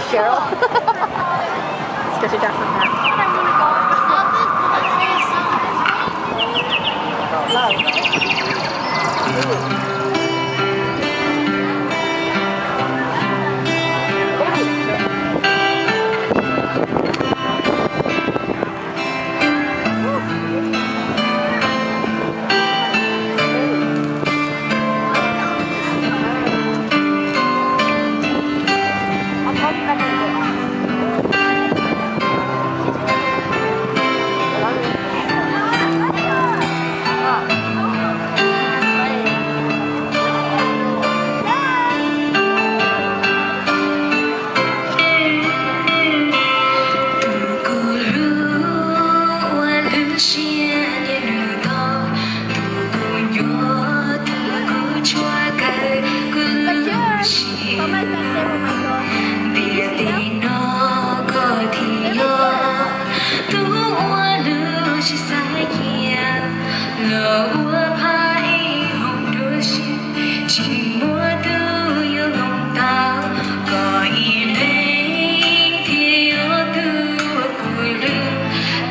Cheryl. Let's go sit down for that. Tus kuv hlub ua lub siab nyiam nws tau, tus kuv nco, tus kuv tshua kawg kuv lub siab. Tiam teb no koj thiaj yog tus uas lub siab xav cia los ua phaj ib hoom dua siab, tsis muaj tus yuav looj tau, koj ib leeg thiaj yog tus uas kuv hlub,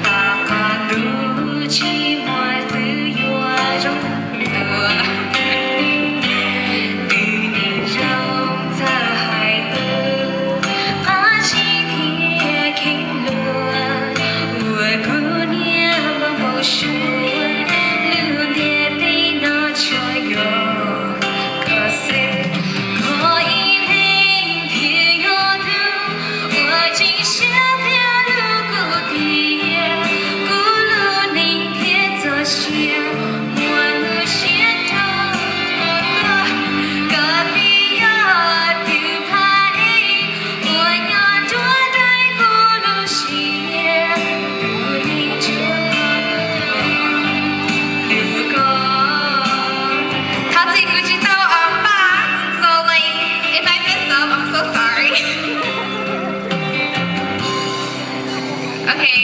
tas qhov ntuj tsis muaj twg yuav zoo dua. Twj ywm zoo txawj hais lus, qab zib thiab kheej luag, ua kuv niam npau suav, lub ntiaj teb no tsuas yog koj xwb. Koj ib leeg thiaj yog tus uas tseem siab thiab hlub kuv tiag, kuv lub neej thiaj txoj sia, muaj lub siab rau koj, koj thiaj yog tus phaj ib uas nyob nruab nraim kuv lub siab, kuv yeej tsuas hlub koj. Thov txim kuv tsis tau, um, npaj, so, like, if I mess up, I'm so sorry. Okay.